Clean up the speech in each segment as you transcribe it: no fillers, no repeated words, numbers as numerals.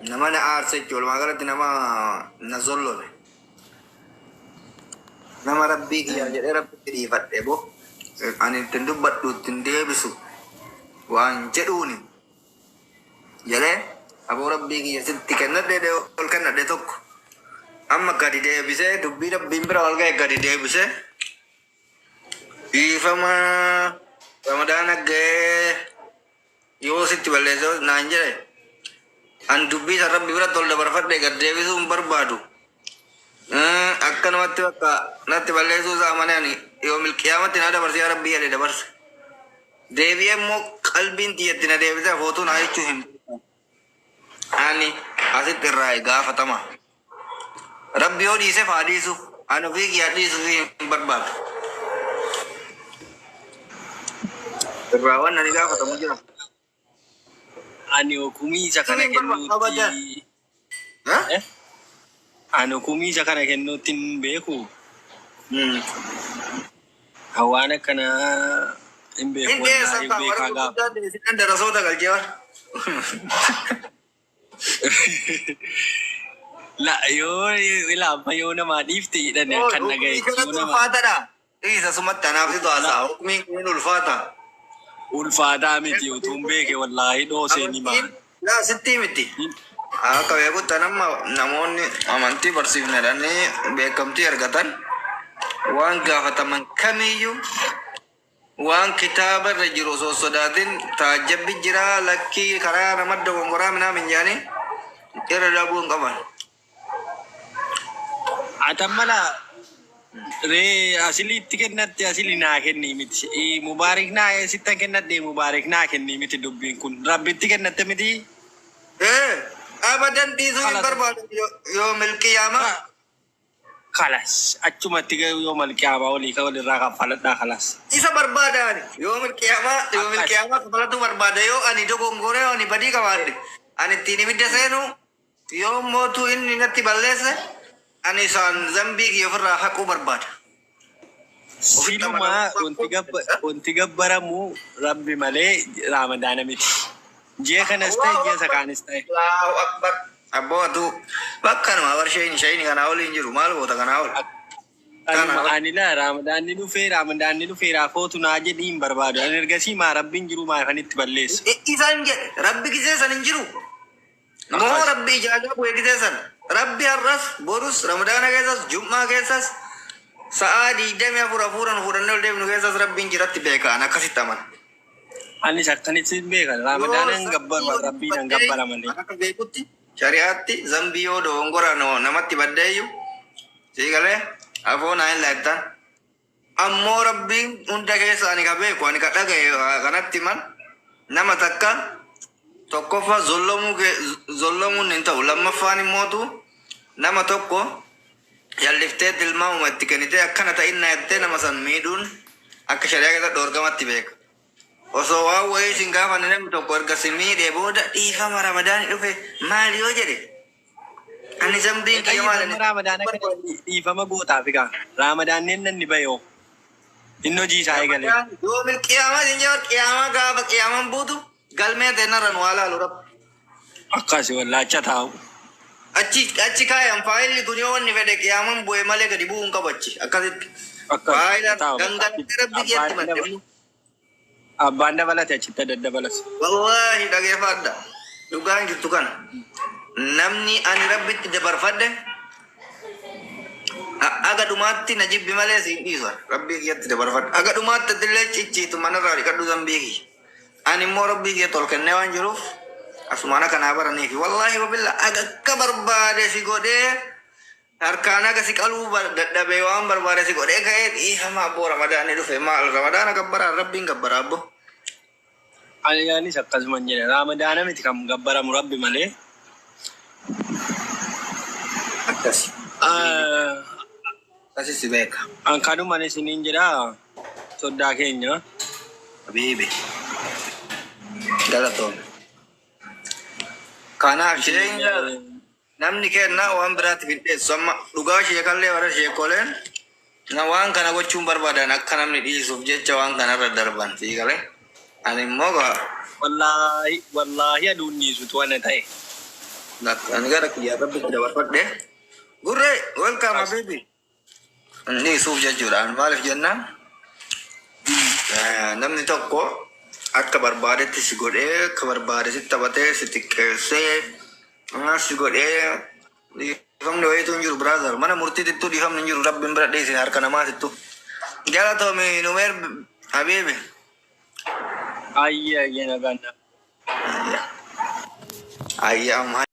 Nama na aarse jechuudha. Walumaa galatti nama na zollome. Nama rabbii kiyyaa jedhee rabbitti dhiifadhe bo. Ani ittiin dubbadhu ittiin deebisu waan jedhuuni jedhee aboo rabbii kiyya sitti kennadhe jedhee ol kennadhe tokko. Amma gadi deebisee dubbii rabbiin bira wal ga'e gadi deebisee dhiifama ramadaana ga'ee yoo sitti balleesse naan jedhe an dubbii san rabbi biratti ol dabarfadhe gad deebisuu hin barbaadu. Akka namatti bakka natti balleessuu isaa amane ani yoomil qiyaamatti naa dabarse yaa rabbii jedhe dabarse. Deebi'ee immoo qalbiin tiyyatti na deebisee afootuu naa jechuu hin ani asitti irraa gaafatama. Rabbi yoo dhiiseef haa dhiisu. Ani ofii kiyyaa dhiisuu hin barbaadu. Irraa waan ani gaafatamu jira. Ani hukumii isa kana Hin barbaadu abadan. kennuutti Ha? eh? Ani hukumii isa kana kennuutti hin beeku. Waan akkanaa hin beeku Hin dhiyeessan wallaahi kaa warra beekaa gaafa. gurguddaan dhiyeessinan darasoota galchee bara. La yoo ilaamma yoo namaa dhiifte jedhani Oo, akkan hukumii dhagayetti yoo kanatu namaa ulfaatadha. Dhiisa sumatti anaaf situ la haasa'a. Hukumiin kun ulfaata. Ulfaataa miti utuun beeke wallaahi dhoosee ni Amantiin bahan. laa sittii miti. Akka beekutti amma namoonni amantii barsiifne jedhanii beekamtii argatan waan gaafataman kamiyyuu waan kitaaba irra jiru osoo hin sodaatin taajjabbi jira lakkii karaa nama dogongoraa minaa minjaanii irra darbuu hin qaban. Atan mala ree asiliitti kennatte asili naa kennii miti. Mubaarik naa sittan kennadhe mubaarik naa kennii miti dubbiin kun. Rabbitti kennatte miti. Ee abadan dhiisuu hin Kalas. barbaadu yoo milqiyaamaa. Kalas achumatti garuu yoo malqiyaamaa olii ka walirraa kaffaladhaa kalas. Isa barbaada ani yoomil qiyaamaa yoomil Akkas. qiyaamaa kafalatu barbaada yoo ani dogongoree yoo ani badii qabaadhe ani ittiin ibidda seenu yoo mootuu inni natti balleesse ani isaan zambii kiyya ofirraa haquu barbaada. Ofitti Silumaa amanamummaa wanti gabba wanti gabbaramu rabbi malee raamadaana miti. Ji'a kanas ta'e Allahu ji'a isa Akbar. kaanis ta'e. Allahu Akbar. Abboo atuu bakkanuma bar shayini shayini kanaa olii hin jiru maal goota kanaa ol. Anuma Kana ani laa raamadaanni dhufee raamadaanni dhufee raafootu naa jedhii hin barbaadu. Ani ergasii maa rabbiin jiru maa ifan itti balleessa. Isaan jedhe rabbi gisee san hin jiru. Moo Akkas. rabbi ijaazaa bu'e gisee san. Rabbi har'as borus ramadaana keessas jum'aa keessas sa'aa 24 hafuuran fuudhannee ol deebinu keessas rabbiin jiratti beeka an akkasitti amana. Anis akkanitti hin beekan. Yoo Raamadaana hin zambii gabbaru walitti rabbiin hin baddeeyyu gabbara malee. akka beekutti shari'aatti zambii yoo dogongora namatti baddeeyyu sii galee afoo naa hin laattan. Ammoo rabbiin hunda keessa ani ka beeku ani ka dhagaye kanatti himan nama takka tokkoffaa zollomuu zollomuun hin ta'u lammaffaan immootu nama tokko jalliftee tilmaamuma itti kennitee akkana ta'inna jettee nama san miidhuun akka shari'aa keessatti dhoorgamatti beeka. Osoo waan wayii sin gaafanne namni tokko erga si miidhee booda dhiifama ramadaani dhufe maali yoo jedhe ani zambiin kiyya Eqayyi maali amma ani raamadaana kana dhiifama gootaaf egaa. Raamadaanni inni inni bahe hoo. Inni hojii isaa eegale. Ramadaan yoomil qiyaamaa sin jedhan qiyaamaa gaafa qiyaamaan buutu galmee teennarra nu haa laalu rabbi. Akkasi wallaacha taa'u. Achi achi kaayan faayilli kun yoo wanni fedhe qiyaamaan bu'e malee gadi bu'uu hin qabu achi akkasitti. Akkas Faayila taa'u bakka. gangalattee rabbi kiyyatti Abbaan himatte. daba abbaan dabalate achitti daddabalate. Wallaahi dhageeffadha. Dhugaan jirtu kana. Namni ani rabbitti dabarfadhe haga dhumaatti na jibbi malee siin dhiisu. Rabbii kiyyatti dabarfadhe. Haga dhumaatti illee cicciitu manarraa dhiqadhu zambii kiyya. Ani immoo rabbii kiyyatti ol kennee waan jiruuf asumaan akka naa baraniifi. Wallaahi wabilla haga akka barbaade si godhee harkaan haga si qaluu dadhabee waan barbaade si godhee ka'ee dhiifama abboo ramadaanni dhufe maal ramadaana gabbaraan rabbiin gabbara abboo. Ani anis akkasuma hin jedhe. Raamadaana miti kan gabbaramu rabbi malee. Akkasi. Akkasi si beeka. An kanuman isiniin jedha soddaa keenya. Habiibi. Galatoome. Kanaaf Isiniin sheenya namni kenna waan biraatti hin dhiyeessu. Amma dhugaa sheekallee warra sheekoleen na waan kana gochuun barbaadan akka namni dhiisuuf jecha waan kanarra darban sii galee. Ani immoo gaa Wallaahi wallaahi aduun dhiisutu ana ta'e. Ani gara kiyyaa rabbitti dabarfadhe. Gurree, welcome habibi. Inni isuuf jechuudha. Maaliif jennaan, namni tokko akka barbaadetti si godhee, akka barbaade si taphatee, si xiqqeessee, si godhee, dhiifamni wayiitu hin jiru, brother. Mana murtiitittuu dhiifamni hin jiru. Rabbiin bira dhiisine, harka namaatittu. Galatoomi, Numeer habibi. Ayyee, ayyee, nagaan na. Ayyaa ammaa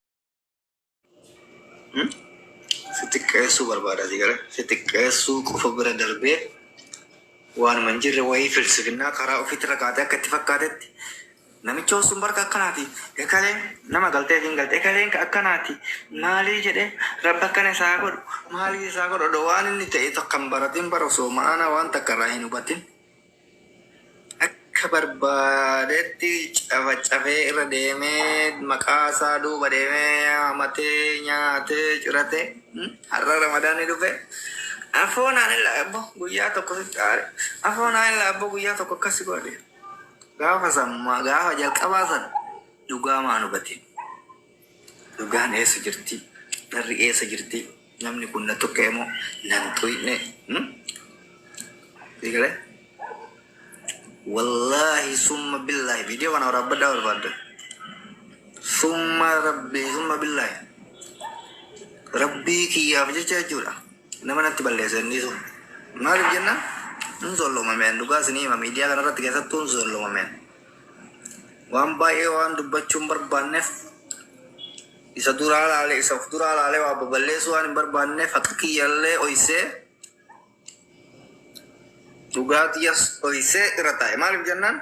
si xiqqeessuu barbaada, si galee si xiqqeessuu qofa bira darbee waanuma hin jirre wayii filsifinnaa karaa ofiitti rakaatee akka itti fakkaatetti namicha sun barka akkanaati, ekaleen nama galtee fi hin galte, ekaleen ka akkanaati, maalii jedhee rabbi akkana isaa godhu, maalii isaa godhu, odoo waan inni ta'e takka hin baratin, bara osoo ma'aana waan takka irraa hin hubatin akka barbaadetti cafacafee irra deemee, maqaa isaa duuba deemee, hamatee, nyaatee, ciratee, har'a Ramadaanni dhufe, afoonaan illa abbo guyyaa tokko sitti aare, afoonaan illa abbo guyyaa tokko akkasi godhe. Gaafa san, gaafa jalqabaa san dhugaa maan hubate? Dhugaan eessa jirti? Dharri eessa jirti? Namni kun na tuqqee moo nan tuyne? Sigalee, wallaahi summa billaahi, viidiyoo kana waraabbadhaa barbaadda. Summa rabbii summa billaahi, rabbii kiyyaaf jecha jechuudha, nama natti balleessa inni sun. Maaliif jennaan, hin zollomameen, dhugaa isinii hima, miidiyaa kanarratti keessattuu hin zollomameen. Waan baay'ee waan dubbachuu hin barbaanneef, isa duraa laalee, isa of duraa laalee waa baballeessuu waan hin barbaanneef, haqa kiyyallee oysee, dhugaa kiyyas oysee irra taa'e. Maaliif jennaan,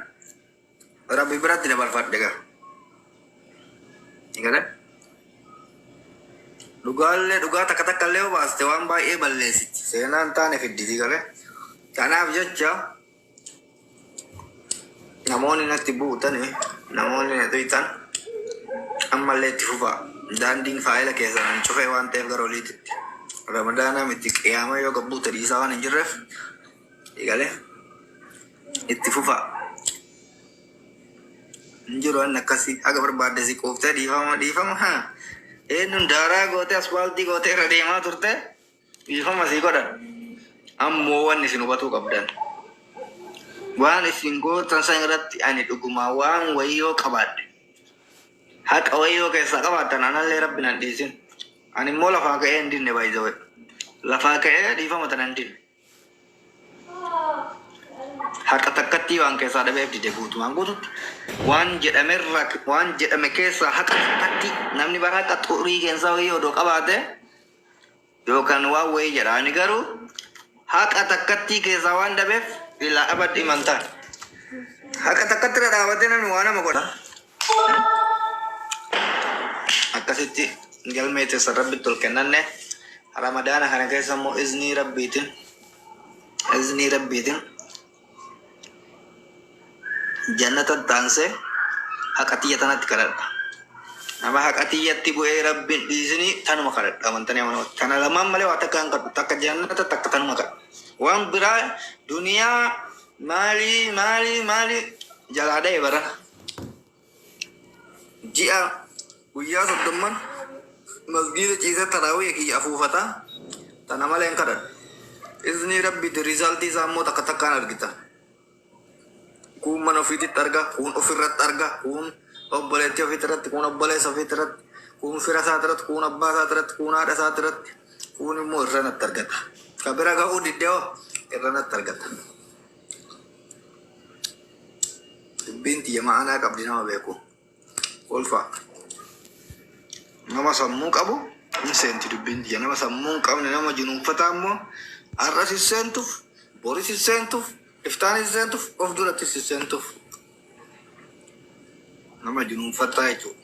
rabbi biratti dabarfadhe gaa. Galee? Dhugaallee, dhugaa takka takka illee yoo baaste waan baay'ee balleessiti. Seenaan taane fidditi, galee. Kanaaf jecha namoonni natti buutani, namoonni na tuytan, ammallee itti fufaa. Daandiin faayila keessan hin cufee waan ta'eef gara oliititti. Ramadaanaa miti, qiyaama yoo gabbuute dhiisaa waan hin jirreef, galee, itti fufaa. Hin jiru wanni akkasii. Haga barbaadde si quuftee dhiifama dhiifama haa. Eenyuun daaraa gootee, asfaaltii gootee irra deemaa turte dhiifama sii godhan. Ammoo wanni isin hubatuu qabdan. Waan isin gootan san irratti ani dhugumaa waan wayii yoo qabaadhe, haqa wayii yoo keessaa qabaattan, anallee rabbi nan dhiisin. Ani immoo lafaa ka'ee hin dinne, by the way. Lafaa ka'ee dhiifama tana hin dinne. Haqa takkattii waan keessaa dhabeef dide guutumaan guututti. Waan jedhamerra, waan jedhame keessaa haqa takkatti, namni bara haqa xurii keessaa wayii odoo qabaate yookaan waan wayii jedha. Ani garuu haqa takkattii keessaa waan dhabeef ilaa abad imantaan. Haqa takkatti irra dhaabatee namni waa nama godha. Akkasitti galmee teessan rabbitti ol kennanne. Ramadaana kana keessa immoo iznii rabbiitiin, iznii rabbiitiin jannata taansee haqa tiyya tanatti kadhadha. Nama haqa tiyyatti bu'ee rabbiin dhiisinii tanuma kadhadha, amantanii amanuu. Tana lamaan malee waa takka hin kadhu. Takka jannata, takka tanuma kadha. Waan biraa duniyaa maalii maalii maalii jalaa dha'e barana. Ji'a guyyaa 30n masgiida ciisee taraawii kiyya afuufataa, tana malee hin kadhadhu. Iznii rabbiiti, resultii isaa immoo takka takkaan argita. Kuun mana ofiititti arga, kuun ofirratti arga, kuun obboleettii ofiitti irratti, kuun obboleessa ofiitti irratti, kuun fira isaati irratti, kuun abbaa isaati irratti, kuun haadha isaati irratti, kuun immoo irra natti argata. Ka bira ga'uu diddee hoo irra natti argata. Dubbiin tiyya ma'anaa qabdi nama beeku. Kolfa. Nama sammuu qabu hin seenti dubbiin tiyya. Nama sammuu hin qabne, nama junuunfataa immoo har'as hin seentuuf, boris hin seentuuf, iftaanis hin seentuuf, of durattis hin seentuuf. Nama junuunfataa jechuudha.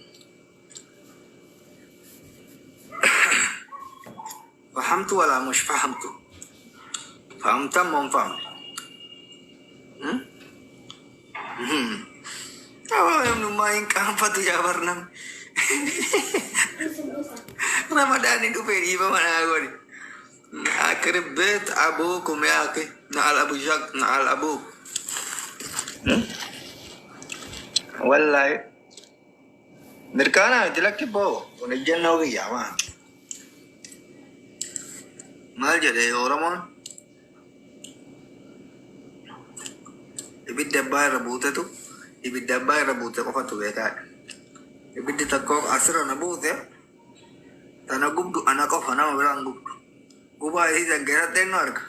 Fahamtu walaa mush fahamtu. Fahamtan moo hin fahamne? Namnummaa hin qaanfatu yaa bar namni. Ramadaanni dhufee dhiifama naa godhi. Akrib beet abuukum yaa akhi. Na'al abu shak na'al abuuk. Wallaahi. Mirkaanaa miti lakki boo kun ejjennoo kiyyaa maa. Maal jedhe Oromoon? Ibidda abbaa irra buutetu ibidda abbaa irra buute qofatu beekaadha. Ibiddi tokko asirra na buute tana gubdu ana qofa nama biraan gubdu. Gubaa isii san keessatti eenyu arga?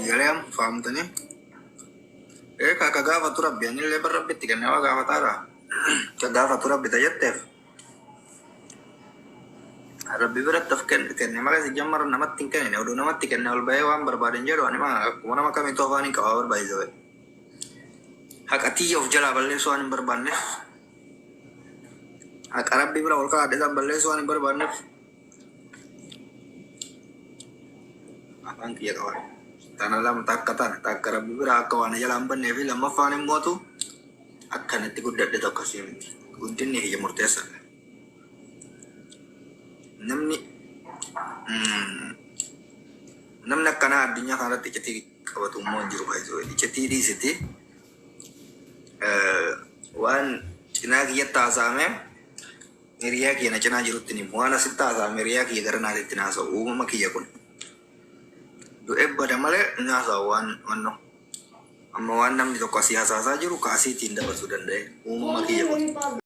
Galee fahamtanii? Ee ka gaafatu rabbi anillee bar rabbitti kennee waa gaafataadha. Ka gaafatu rabbi ta jetteef. Rabbi biratti of kenne malee si jammara namatti hin kennine oduu namatti kenne ol bahee waan barbaaden jedhu ani maa akkuma nama kamiitu afaan hin qabaa barbaachisa. Haqa tiyya of jalaa balleessuu waan hin barbaanneef. Haqa rabbi bira ol kaa'adhe san balleessuu waan hin barbaanneef. Afaan kiyya qaba. Tana lama takka tana takka rabbi bira akka waan jalaa hin bannee fi lammaffaan immootu akkanatti guddadhe tokko sii miti. Guddinni kiyya murteessaadha. Namni namni akkanaa addunyaa kanarratti iccitii qabatu immoo hin jiru baay'isuu. Iccitii dhiisiti waan cinaa kiyyatti haasa'ame hiriyaa kiyya na cinaa jirutti ni himu. Waan asitti haasa'ame hiriyaa kiyya gara naatitti hin haasa'u. Uumama kiyya kun. Du'ee bada malee hin haasa'u waan wannoo. Amma waan namni tokko asii hasaasaa jiru ka asiitiin dabarsuu danda'e. Uumama kiyya kun.